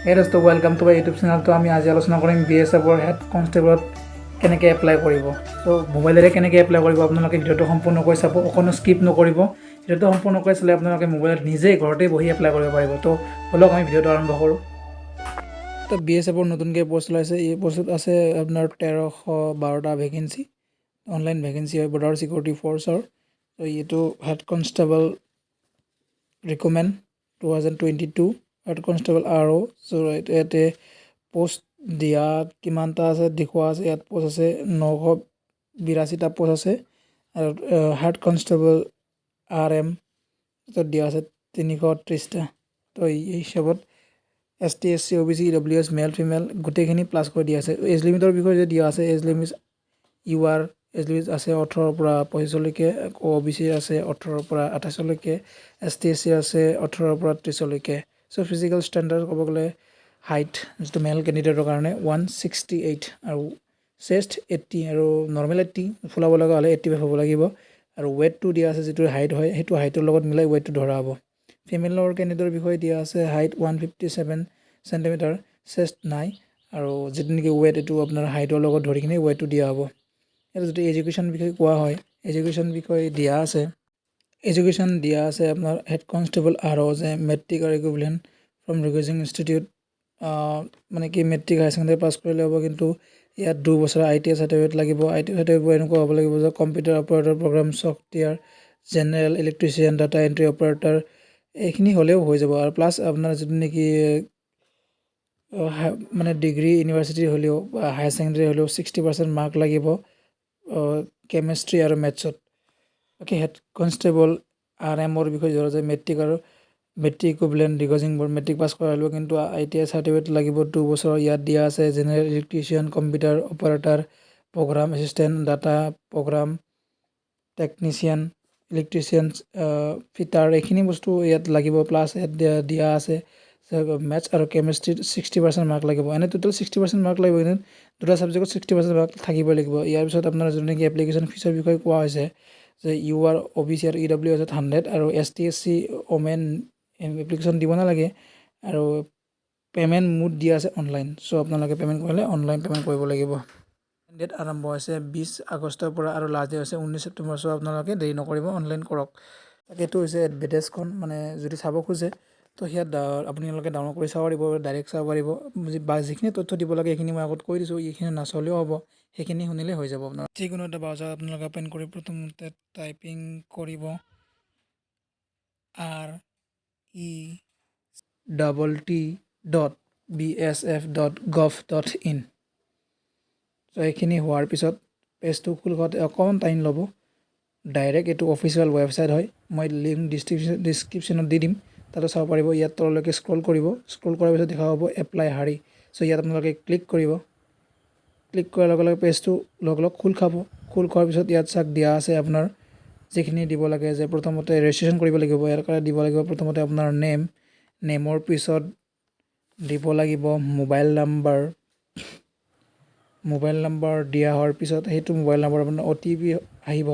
হে দোস্ত, welcome to my YouTube চেনেলটো। আমি আজি আলোচনা কৰিম বিএছএফৰ হেড কনষ্টেবলত কেনেকৈ এপ্লাই কৰিব। চ' মোবাইলেৰে কেনেকৈ এপ্লাই কৰিব, আপোনালোকে ভিডিঅ'টো সম্পূৰ্ণকৈ চাব, অকণো স্কিপ নকৰিব। ভিডিঅ'টো সম্পূৰ্ণকৈ চালে আপোনালোকে মোবাইলত নিজেই ঘৰতেই বহি এপ্লাই কৰিব পাৰিব। তো ব'লক, আমি ভিডিঅ'টো আৰম্ভ কৰোঁ। তো বিএছএফৰ নতুনকৈ পষ্ট ওলাইছে। এই পষ্টত আছে আপোনাৰ 1312টা ভেকেঞ্চি, অনলাইন ভেকেঞ্চি হয় বৰ্ডাৰ ছিকিউৰিটি ফ'ৰ্চৰ। তো এইটো Head Constable recruitment 2022, Head Constable RO। So ইয়াতে পষ্ট দিয়া কিমানটা আছে দেখুওৱা আছে। ইয়াত পষ্ট আছে 982টা পষ্ট আছে আৰু হেড কনষ্টেবল আৰএম তাত দিয়া আছে 330টা। তো এই হিচাপত এছটি, এছচি, অ' বি চি, ইডব্লিউ এছ, মেল, ফিমেল গোটেইখিনি প্লাছ কৰি দিয়া আছে। এজ লিমিটৰ বিষয়ে যে দিয়া আছে, age limit UR age limit আছে 18ৰ পৰা 25লৈকে, আকৌ অ' বি চি আছে 18ৰ পৰা 28লৈকে, এছ টি, এছ চি আছে 18ৰ পৰা 30লৈকে। চ' ফিজিকেল ষ্টেণ্ডাৰ্ড ক'ব গ'লে হাইট যিটো মেল কেণ্ডিডেটৰ কাৰণে 168 আৰু চেষ্ট 80 আৰু নৰ্মেল 80, ফুলাব লগা হ'লে 85 হ'ব লাগিব। আৰু ৱেটটো দিয়া আছে, যিটো হাইট হয় সেইটো হাইটৰ লগত মিলাই ৱেটটো ধৰা হ'ব। ফিমেলৰ কেণ্ডিডেটৰ বিষয়ে দিয়া আছে height 157 centimeter, chest নাই আৰু যিটো নেকি ৱেট, এইটো আপোনাৰ হাইটৰ লগত ধৰি কিনে ৱেটটো দিয়া হ'ব। ইয়াত যদি এডুকেশ্যন বিষয়ে কোৱা হয়, এডুকেশ্যন বিষয়ে দিয়া আছে, এডুকেশ্যন দিয়া আছে আপোনাৰ হেড কনষ্টেবল আৰু যে মেট্ৰিক আৰু ইকুইভেলেণ্ট ফ্ৰম ৰিকগনাইজড ইনষ্টিটিউট, মানে কি মেট্ৰিক, হায়াৰ ছেকেণ্ডেৰী পাছ কৰিলে হ'ব। কিন্তু ইয়াত 2 বছৰ আইটিআই চাৰ্টিফিকেট লাগিব। আইটিআই চাৰ্টিফিকেট এনেকুৱা হ'ব লাগিব যে computer operator, program software, general electrician, data entry operator, এইখিনি হ'লেও হৈ যাব। আৰু প্লাছ আপোনাৰ যিটো নেকি মানে ডিগ্ৰী ইউনিভাৰ্চিটি হ'লেও বা হায়াৰ ছেকেণ্ডেৰী হ'লেও 60% মাৰ্ক লাগিব কেমেষ্ট্ৰি আৰু মেথছত। বাকী হেড কনষ্টেবল আৰএমৰ বিষয়ে ধৰা যায় মেট্ৰিক আৰু matric equivalent recognised board, matric pass কৰা হ'লেও কিন্তু আইটিআই চাৰ্টিফিকেট লাগিব 2 বছৰ। ইয়াত দিয়া আছে general electrician, computer operator, program assistant, data program technician, electrician, fitter, এইখিনি বস্তু ইয়াত লাগিব। প্লাছ ইয়াত দিয়া আছে মেথছ আৰু কেমেষ্ট্ৰিত 60% মাৰ্ক লাগিব। এনে টোটেল 60% মাৰ্ক লাগিব, কিন্তু দুটা ছাবজেক্টত 60% মাৰ্ক থাকিবই লাগিব। ইয়াৰ পিছত আপোনাৰ যোনটো নেকি এপ্লিকেশ্যন ফিজৰ বিষয়ে কোৱা হৈছে যে ইউ আৰ, অ' বি চি আৰু ইডব্লিউ এছত 100 আৰু এছটি, এছচি, ওমেন এপ্লিকেশ্যন দিব নালাগে। আৰু পে'মেণ্ট মোড দিয়া আছে অনলাইন। চ' আপোনালোকে পে'মেণ্ট কৰিলে অনলাইন পে'মেণ্ট কৰিব লাগিব। ডেট আৰম্ভ হৈছে 20 আগষ্টৰ পৰা আৰু লাষ্ট ডেট হৈছে 19 ছেপ্টেম্বৰ। চ' আপোনালোকে দেৰি নকৰিব, অনলাইন কৰক। এইটো হৈছে এডভাৰটাইজখন, মানে যদি চাব খোজে তো সেয়াত আপোনালোকে ডাউনলোড কৰি চাব পাৰিব, ডাইৰেক্ট চাব পাৰিব বা যিখিনি তথ্য দিব লাগে সেইখিনি মই আগত কৈ দিছোঁ। এইখিনি নাচালেও হ'ব, সেইখিনি শুনিলেই হৈ যাব আপোনাৰ। যিকোনো এটা ব্ৰাউজাৰ আপোনালোকে অ'পেন কৰি প্ৰথমতে টাইপিং কৰিব rectt.bsf.gov.in। চ' সেইখিনি হোৱাৰ পিছত পেজটো খোল খাওঁতে অকণমান টাইম ল'ব। ডাইৰেক্ট এইটো অফিচিয়েল ৱেবছাইট হয়, মই লিংক ডিছক্ৰিপশ্যনত দি দিম, তাতো চাব পাৰিব। ইয়াত তললৈকে স্ক্ৰল কৰিব। স্ক্ৰল কৰাৰ পিছত দেখা পাব এপ্লাই হাৰি। চ' ইয়াত আপোনালোকে ক্লিক কৰিব। ক্লিক কৰাৰ লগে লগে পেজটো লগ লগ খোল খাব। খোল খোৱাৰ পিছত ইয়াত চাওক, দিয়া আছে আপোনাৰ যিখিনি দিব লাগে যে প্ৰথমতে ৰেজিষ্ট্ৰেশ্যন কৰিব লাগিব। ইয়াৰ কাৰণে দিব লাগিব প্ৰথমতে আপোনাৰ নেম, নেমৰ পিছত দিব লাগিব মোবাইল নাম্বাৰ। মোবাইল নাম্বাৰ দিয়া হোৱাৰ পিছত সেইটো মোবাইল নাম্বাৰ আপোনাৰ অ'টিপি আহিব।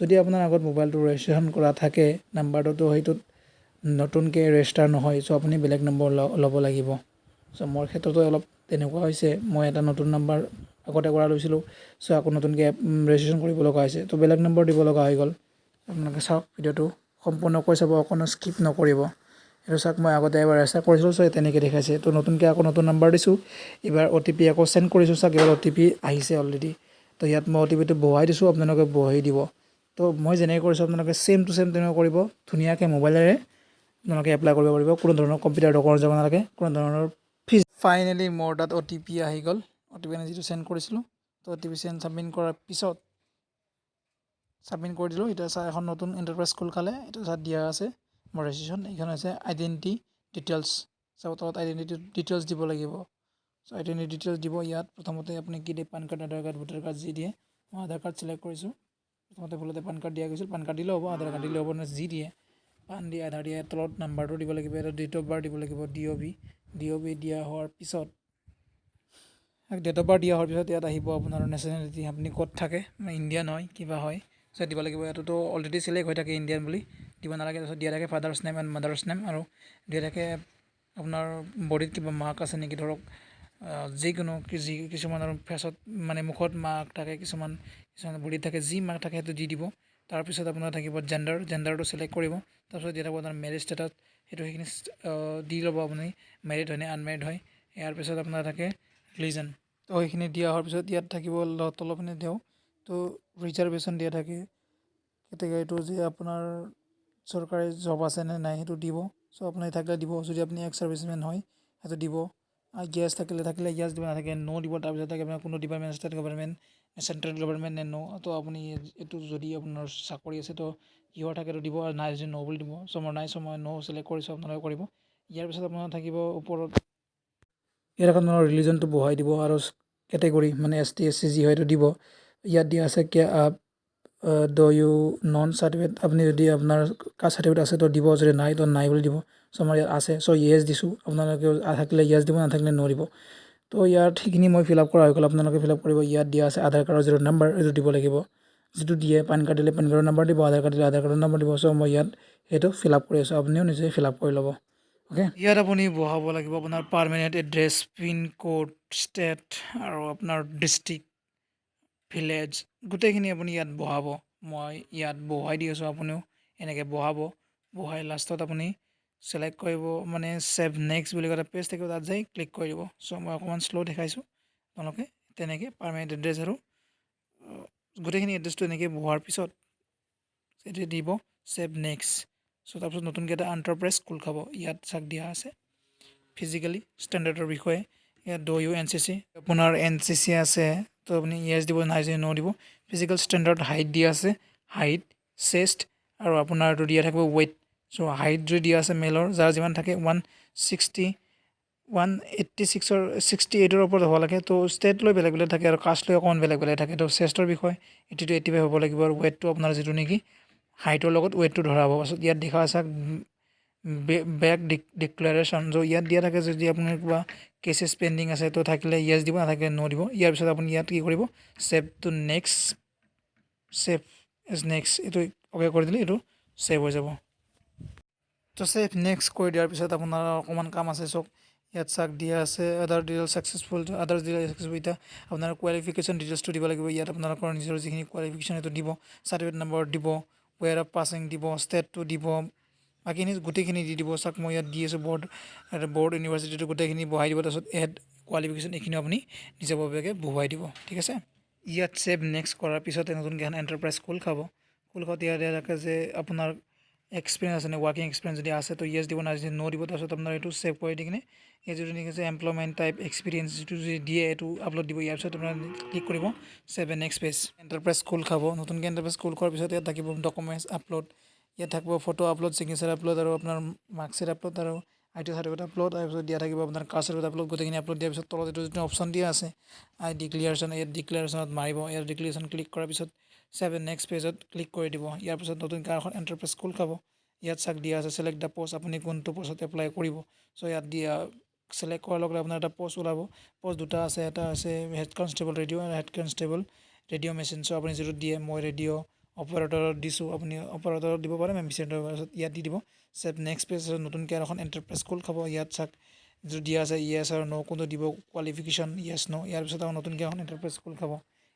যদি আপোনাৰ আগত মোবাইলটো ৰেজিষ্ট্ৰেশ্যন কৰা থাকে নাম্বাৰটোতো সেইটোত নতুনকৈ ৰেজিষ্টাৰ নহয়। চ' আপুনি বেলেগ নম্বৰ ল'ব লাগিব। চ' মোৰ ক্ষেত্ৰতো অলপ তেনেকুৱা হৈছে। মই এটা নতুন নাম্বাৰ আগতে কৰা লৈছিলোঁ। চ' আকৌ নতুনকৈ ৰেজিষ্ট্ৰেশ্যন কৰিব লগা হৈছে, ত' বেলেগ নম্বৰ দিব লগা হৈ গ'ল। আপোনালোকে চাওক, ভিডিঅ'টো সম্পূৰ্ণকৈ চাব, অকণো স্কিপ নকৰিব। এইটো চাওক, মই আগতে এবাৰ ৰেজিষ্টাৰ কৰিছিলোঁ, চ' তেনেকৈ দেখাইছে। ত' নতুনকৈ আকৌ নতুন নাম্বাৰ দিছোঁ, এইবাৰ অ'টিপি আকৌ চেণ্ড কৰিছোঁ। চাওক, এইবাৰ অ'টিপি আহিছে অলৰেডি। তো ইয়াত মই অ'টিপিটো বহুৱাই দিছোঁ, আপোনালোকে বহুৱাই দিব। তো মই যেনেকৈ কৰিছোঁ, আপোনালোকে ছেইম টু ছেইম তেনেকৈ কৰিব। ধুনীয়াকৈ মোবাইলেৰে আপোনালোকে এপ্লাই কৰিব পাৰিব। কোনো ধৰণৰ কম্পিউটাৰ দোকানত যাব নালাগে, কোনো ধৰণৰ ফিজ। ফাইনেলি মোৰ তাত অ'টিপি আহি গ'ল। অ'টিপি যিটো চেণ্ড কৰিছিলোঁ, তো অ'টিপি চেণ্ড ছাবমিট কৰাৰ পিছত ছাবমিট কৰি দিলোঁ। এতিয়া চাওক, এখন নতুন ইণ্টাৰফেচ খোল খালে। এইটো তাত দিয়া আছে মোৰ ৰেজিষ্ট্ৰেশ্যন। এইখন হৈছে আইডেণ্টিটি ডিটেইলছ। চাব, তলত আইডেণ্টিটি ডিটেইলছ দিব লাগিব। চ' আইডেণ্টিটি ডিটেইলছ দিব ইয়াত প্ৰথমতে আপুনি কি দিয়ে, পান কাৰ্ড, আধাৰ কাৰ্ড, ভোটাৰ কাৰ্ড, যি দিয়ে। মই আধাৰ কাৰ্ড চিলেক্ট কৰিছোঁ। প্ৰথমতে ভুলতে পান কাৰ্ড দিয়া গৈছিল। পান কাৰ্ড দিলেও হ'ব, আধাৰ কাৰ্ড দিলেও হ'ব, নে যি দিয়ে, পান দিয়ে, আধাৰ দিয়ে। তলত নাম্বাৰটো দিব লাগিব, এটা ডেট অফ বাৰ্থ দিব লাগিব, ডিঅ'বি। ডিঅ'বি দিয়া হোৱাৰ পিছত, ডেট অফ বাৰ্থ দিয়া হোৱাৰ পিছত ইয়াত আহিব আপোনাৰ নেশ্যনেলিটি, আপুনি ক'ত থাকে, ইণ্ডিয়ান হয়, কিবা হয়, চ' দিব লাগিব। ইয়াতোতো অলৰেডি চিলেক্ট হৈ থাকে ইণ্ডিয়ান বুলি, দিব নালাগে। তাৰপিছত দিয়া থাকে father's name and mother's name আৰু দিয়া থাকে আপোনাৰ বডিত কিবা মাৰ্ক আছে নেকি, ধৰক যিকোনো যি কিছুমানৰ ফেচত মানে মুখত মাৰ্ক থাকে, কিছুমান বডিত থাকে, যি মাৰ্ক থাকে সেইটো দি দিব। তাৰপিছত আপোনাৰ থাকিব জেণ্ডাৰ, জেণ্ডাৰটো ছিলেক্ট কৰিব। তাৰপিছত দিয়া থাকিব আপোনাৰ মেৰিজ ষ্টেটাছ, সেইটো সেইখিনি দি ল'ব আপুনি মেৰিড হয় নে আনমেৰিড হয়। ইয়াৰ পিছত আপোনাৰ থাকে ৰিলিজন। তো সেইখিনি দিয়া হোৱাৰ পিছত ইয়াত থাকিব তলপিনে দিওঁ তো ৰিজাৰ্ভেশ্যন দিয়া থাকে কেটেগৰীটো, যে আপোনাৰ চৰকাৰী জব আছে নে নাই সেইটো দিব। চ' আপুনি থাকিলে দিব, যদি আপুনি এক্স ছাৰ্ভিচমেন হয় সেইটো দিব। য়েছ থাকিলে য়েছ দিব, নাথাকিলে ন' দিব। তাৰপিছত থাকে আপোনাৰ কোনো department, state government, central government নে ন'। তো আপুনি এইটো যদি আপোনাৰ চাকৰি আছে তো কিহৰ থাকে এইটো দিব, আৰু নাই যদি ন' বুলি দিব। চ' মোৰ নাই, চ' মই ন' চিলেক্ট কৰিছোঁ, আপোনালোকে কৰিব। ইয়াৰ পিছত আপোনাৰ থাকিব ওপৰত ইয়াত আপোনাৰ ৰিলিজনটো বহাই দিব আৰু কেটেগৰী মানে এছ টি, এছ চি যি হয় সেইটো দিব। ইয়াত দিয়া আছে কে ড ইউ নন চাৰ্টিফিকেট, আপুনি যদি আপোনাৰ কাষ্ট চাৰ্টিফিকেট আছে তো দিব, যদি নাই তো নাই বুলি দিব। চ' আমাৰ ইয়াত আছে, চ' য়েছ দিছোঁ। আপোনালোকেও থাকিলে য়েছ দিব, নাথাকিলে ন' দিব। তো ইয়াত সেইখিনি মই ফিল আপ কৰা হৈ গ'ল, আপোনালোকে ফিল আপ কৰিব। ইয়াত দিয়া আছে আধাৰ কাৰ্ডৰ যিটো নাম্বাৰ এইটো দিব লাগিব, যিটো দিয়ে পান কাৰ্ড দিলে পান কাৰ্ডৰ নাম্বাৰ দিব, আধাৰ কাৰ্ড দিলে আধাৰ কাৰ্ডৰ নাম্বাৰ দিব। চ' মই ইয়াত সেইটো ফিল আপ কৰি আছোঁ, আপুনিও নিজে ফিল আপ কৰি ল'ব। অ'কে, ইয়াত আপুনি বহাব লাগিব আপোনাৰ permanent address, pin code, state আৰু আপোনাৰ ডিষ্ট্ৰিক্ট, ভিলেজ, গোটেইখিনি আপুনি ইয়াত বহাব। মই ইয়াত বহুৱাই দি আছোঁ, আপুনিও এনেকৈ বহাব। বহাই লাষ্টত আপুনি চিলেক্ট কৰিব, মানে ছেভ নেক্সট বুলি কয় এটা পেজ থাকিব, তাত যাই ক্লিক কৰি দিব। চ' মই অকণমান শ্ল' দেখাইছোঁ, আপোনালোকে তেনেকৈ পাৰ্মানেণ্ট এড্ৰেছ আৰু গোটেইখিনি এড্ৰেছটো এনেকৈ বহোৱাৰ পিছত এইটো দিব ছেভ নেক্সট। চ' তাৰপিছত নতুনকৈ এটা এণ্টাৰপ্ৰাইজ খোল খাব। ইয়াত চাক দিয়া আছে ফিজিকেলি ষ্টেণ্ডাৰ্ডৰ বিষয়ে। ইয়াত ড ইউ এনচিচি, আপোনাৰ এনচিচি আছে তো আপুনি য়েছ দিব, নাই যদি ন' দিব। ফিজিকেল ষ্টেণ্ডাৰ্ড হাইট দিয়া আছে, হাইট, চেষ্ট আৰু আপোনাৰটো দিয়া থাকিব ৱেইট। চ' হাইট যদি দিয়া আছে মেলৰ যাৰ যিমান থাকে 160, 186ৰ, 68ৰ ওপৰত হ'ব লাগে। তো ষ্টেট লৈ বেলেগ বেলেগ থাকে আৰু কাষ্ট লৈ অকণমান বেলেগ বেলেগ থাকে। তো চেষ্টৰ বিষয়ে 80 টু 85 হ'ব লাগিব আৰু ৱেইটটো আপোনাৰ যিটো নেকি হাইটৰ লগত ৱেইটটো ধৰা হ'ব। পাছত ইয়াত দেখা আছে বেক ডিক্লেৰেশ্যন, য' ইয়াত দিয়া থাকে যদি আপোনাৰ কিবা কেচেছ পেণ্ডিং আছে তো থাকিলে য়েছ দিব, নাথাকিলে ন' দিব। ইয়াৰ পিছত আপুনি ইয়াত কি কৰিব, save to next, save as next, এইটো অ'কে কৰি দিলে এইটো ছেভ হৈ যাব। তো ছেভ নেক্সট কৰি দিয়াৰ পিছত আপোনাৰ অকণমান কাম আছে। চাওক, ইয়াত চাক দিয়া আছে other detail successful, other detail successful. এতিয়া আপোনাৰ কোৱালিফিকেশ্যন ডিটেইলছটো দিব লাগিব। ইয়াত আপোনালোকৰ নিজৰ যিখিনি কোৱালিফিকেশ্যন সেইটো দিব, চাৰ্টিফিকেট নম্বৰ দিব, ইয়েৰ অফ পাছিং দিব, ষ্টেটটো দিব, বাকীখিনি গোটেইখিনি দি দিব। চাওক, মই ইয়াত দি আছোঁ, বৰ্ড ইউনিভাৰ্চিটিটো গোটেইখিনি বহাই দিব। তাৰপিছত এড কোৱালিফিকেশ্যন এইখিনিও আপুনি নিজাববীয়াকৈ বহুৱাই দিব, ঠিক আছে। ইয়াত ছেভ নেক্সট কৰাৰ পিছতে নতুনকৈ এখন এণ্টাৰপ্ৰাইজ খোল খাব। খোল খাওঁতে ইয়াত দিয়া থাকে যে আপোনাৰ এক্সপিৰিয়েঞ্চ আছে নে, ৱৰ্কিং এক্সপিৰিয়েঞ্চ যদি আছে তো য়েছ দিব, নাই যদি ন' দিব। তাৰপিছত আপোনাৰ এইটো ছেভ কৰি দি কিনে ইয়াত যিটো নেকি এমপ্লয়মেণ্ট টাইপ এক্সপিৰিয়েঞ্চ যিটো যদি দিয়ে এইটো আপলোড দিব। ইয়াৰ পিছত আপোনাৰ ক্লিক কৰিব ছেভ এ নেক্সট পেজ। এণ্টাৰপ্ৰাইজ খোল খাব। নতুনকৈ এণ্টাৰপ্ৰাইজ খোল খোৱাৰ পিছত ইয়াত থাকিব ডকুমেণ্টছ আপলোড, ইয়াত থাকিব ফটো আপলোড, ছিগনেচাৰ আপলোড আৰু আপোনাৰ মাৰ্কশ্বিট আপলোড আৰু I T certificate upload. তাৰপিছত দিয়া থাকিব আপোনাৰ কাষ্ট চাৰ্টিফিকেট আপলোড। গোটেইখিনি আপলোড দিয়াৰ পিছত তলত এইটো যিটো অপশ্যন দিয়া আছে আই ডিক্লেৰেশ্যন, ইয়াত ডিক্লেৰেশ্যনত মাৰিব। ইয়াত ডিক্লেৰেশ্যন ক্লিক কৰাৰ পিছত ছেভ এ নেক্সট পেজত ক্লিক কৰি দিব। ইয়াৰ পিছত নতুনকৈ এখন এণ্টাৰপ্ৰাইজ খোল খাব। ইয়াত চাক দিয়া আছে চিলেক্ট the post, আপুনি কোনটো পষ্টত এপ্লাই কৰিব। চ' ইয়াত দিয়া চিলেক্ট কৰাৰ লগে লগে আপোনাৰ এটা পষ্ট ওলাব। পষ্ট দুটা আছে, এটা আছে হেড কনষ্টেবল ৰেডিঅ' আৰু হেড কনষ্টেবল ৰেডিঅ' মেচিন। চ' আপুনি যিটো দিয়ে, মই ৰেডিঅ' অপাৰেটৰত দিছোঁ, আপুনি অপাৰেটৰত দিব পাৰে, মেচিন তাৰপিছত ইয়াত দি দিব ছেভ নেক্সট পেজ। নতুনকৈ আৰু এখন এণ্টাৰপ্ৰাইজ খোল খাব। ইয়াত চাক যিটো দিয়া আছে য়েছ আৰু ন' কোনটো দিব, কোৱালিফিকেশ্যন য়েছ ন'। ইয়াৰ পিছত আকৌ নতুনকৈ এখন এণ্টাৰপ্ৰাইজ খোল খাব।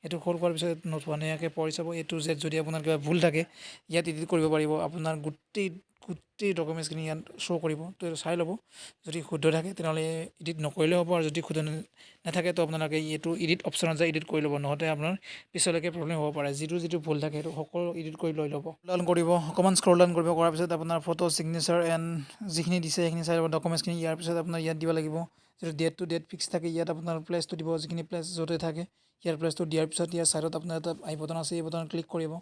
এইটো খোল খোৱাৰ পিছত ধুনীয়াকৈ পঢ়ি চাব এ টু জেড। যদি আপোনাৰ কিবা ভুল থাকে ইয়াত এডিট কৰিব পাৰিব। আপোনাৰ গোটেই ডকুমেণ্টছখিনি ইয়াত শ্ব' কৰিব। তো এইটো চাই ল'ব, যদি শুদ্ধ থাকে তেনেহ'লে এডিট নকৰিলেও হ'ব আৰু যদি শুদ্ধ নাথাকে তো আপোনালোকে এইটো এডিট অপশ্যনত যাই এডিট কৰি ল'ব, নহ'লে আপোনাৰ পিছলৈকে প্ৰব্লেম হ'ব পাৰে। যিটো যিটো ভুল থাকে সেইটো সকলো এডিট কৰি লৈ ল'ব। ডাউন কৰিব, অকণমান স্ক্ৰল ডাউন কৰিব। কৰাৰ পিছত আপোনাৰ ফটো, ছিগনেচাৰ এণ্ড যিখিনি দিছে সেইখিনি চাই ল'ব ডকুমেণ্টছখিনি। ইয়াৰ পিছত আপোনাৰ ইয়াত দিব লাগিব যিটো ডেটটো, ডেট ফিক্স থাকে। ইয়াত আপোনাৰ প্লেচটো দিব, যিখিনি প্লেচ য'তে থাকে ইয়াৰ প্লেচটো দিয়াৰ পিছত ইয়াৰ ছাইডত আপোনাৰ এটা আই বটন আছে, এই বটনত ক্লিক কৰিব।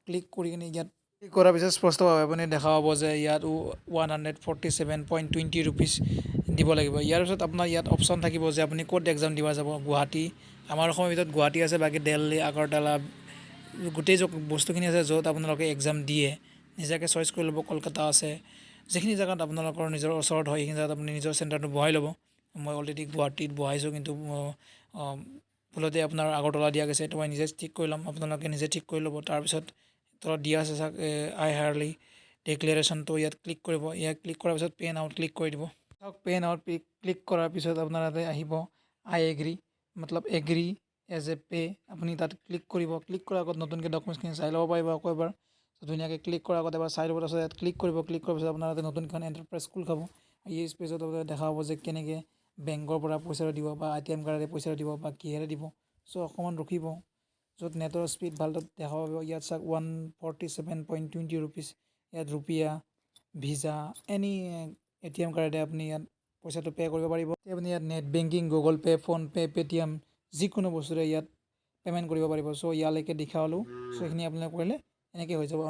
ক্লিক কৰি কিনে ইয়াত ক্লিক কৰাৰ পিছত স্পষ্টভাৱে আপুনি দেখা পাব যে ইয়াত 147.20 rupees দিব লাগিব। ইয়াৰ পিছত আপোনাৰ ইয়াত অপশ্যন থাকিব যে আপুনি ক'ত এক্সাম দিব যাব। গুৱাহাটী, আমাৰ অসমৰ ভিতৰত গুৱাহাটী আছে, বাকী দেলহি, আগৰতলা, গোটেই বস্তুখিনি আছে য'ত আপোনালোকে এক্সাম দিয়ে নিজাকৈ চইচ কৰি ল'ব। কলকাতা আছে, যিখিনি জেগাত আপোনালোকৰ নিজৰ ওচৰত হয় সেইখিনি জেগাত আপুনি নিজৰ চেণ্টাৰটো বহাই ল'ব। মই অলৰেডি গুৱাহাটীত বহাইছোঁ, কিন্তু ভুলতে আপোনাৰ আগৰতলা দিয়া গৈছে। এইটো মই নিজে ঠিক কৰি ল'ম, আপোনালোকে নিজে ঠিক কৰি ল'ব। তাৰপিছত তলত দিয়া আছে চাওক আই হাৰ্ডলি ডিক্লেৰেশ্যনটো, ইয়াত ক্লিক কৰিব। ইয়াত ক্লিক কৰাৰ পিছত পে' নাওত ক্লিক কৰি দিব। চাওক, পে নাওত ক্লিক কৰাৰ পিছত আপোনাৰ তাতে আহিব আই এগ্ৰী, মতলব এগ্ৰী এজ এ পে'। আপুনি তাত ক্লিক কৰিব। ক্লিক কৰাৰ আগত নতুনকৈ ডকুমেণ্টছখিনি চাই ল'ব পাৰিব আকৌ এবাৰ। চ' ধুনীয়াকৈ ক্লিক কৰাৰ আগত এবাৰ চাই ল'ব। তাৰপিছত ইয়াত ক্লিক কৰিব। ক্লিক কৰাৰ পিছত আপোনাৰ তাতে নতুনখন এণ্টাৰপ্ৰাইজ খোল খাব। এই স্পেচত আপোনাৰ দেখা পাব যে কেনেকৈ বেংকৰ পৰা পইচাটো দিব বা এটিএম কাৰ্ডেৰে পইচাটো দিব বা কিহেৰে দিব। চ' অকণমান ৰখিব। য'ত নেটৰ স্পীড ভাল, তাত দেখা পাব। ইয়াত চাওক, ₹147.20। ইয়াত ৰুপিয়া, ভিজা, এনি এটিএম কাৰ্ডেৰে আপুনি ইয়াত পইচাটো পে' কৰিব পাৰিব। আপুনি ইয়াত net banking, Google pay, PhonePe', Paytm, যিকোনো বস্তুৰে ইয়াত পে'মেণ্ট কৰিব পাৰিব। চ' ইয়ালৈকে দেখালোঁ। চ' এইখিনি আপোনালোকে কৰিলে এনেকৈ হৈ যাব অনলাইন।